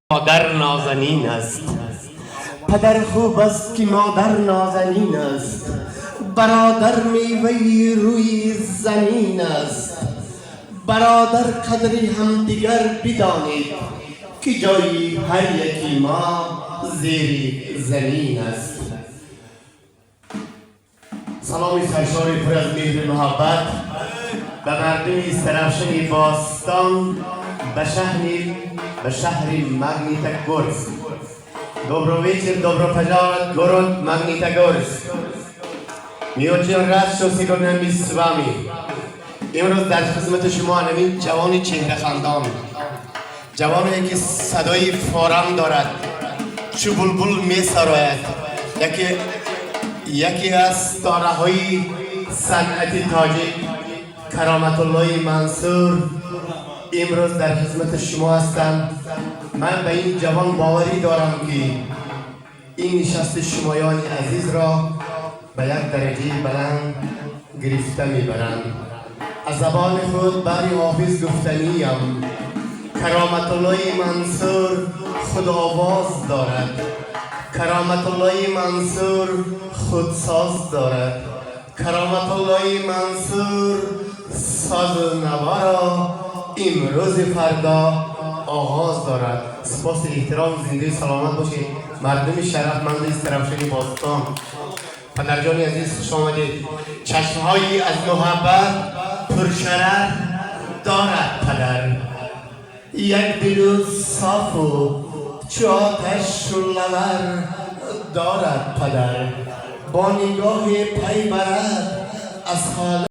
Модар нозанин аст, падар хуб аст, ки модар нозанин аст, бародар меваи рӯи замин аст. Бародар, қадри ҳамдигар бидонед, ки ҷои ҳар яки мо зери замин аст. Саломи саршори пур аз меҳру муҳаббат ба мардуми Истаравшани бостон, ба шаҳри Магнитогорск. Добрый вечер, добро пожаловать в город Магнитогорск. Мы очень рад, что сегодня мы с вами. Имрӯз дар хизмати шумо ҳамин ҷавони чеҳрахандон, ҷавоне ки садои форам дорад, чу булбул месарояд, яке аз ситораҳои санъати тоҷик, Кароматуллои Мансур, имрӯз дар хизмати шумо ҳастам. Ман ба ин ҷавон боварӣ дорам, ки ин нишасти шумоёни азизро ба як дараҷаи баланд гирифта мебаранд. Аз забони худ бари Ҳофиз гуфтаниям: Кароматуллои Мансур худовоз дорад, Кароматуллои Мансур худсоз дорад, Кароматуллои Мансур созу наворо имрӯзи фардо оғоз дорад. Сипоси эҳтиром, зиндаи саломат бошед, мардуми шарафманди Истаравшани бостон. Падарҷони азиз, хуш омадед. Чашмҳои аз муҳаббат пуршарар дорад падар, як дилу софу чу оташ шӯълавар дорад падар, бо нигоҳе пай барад аз ҳолат.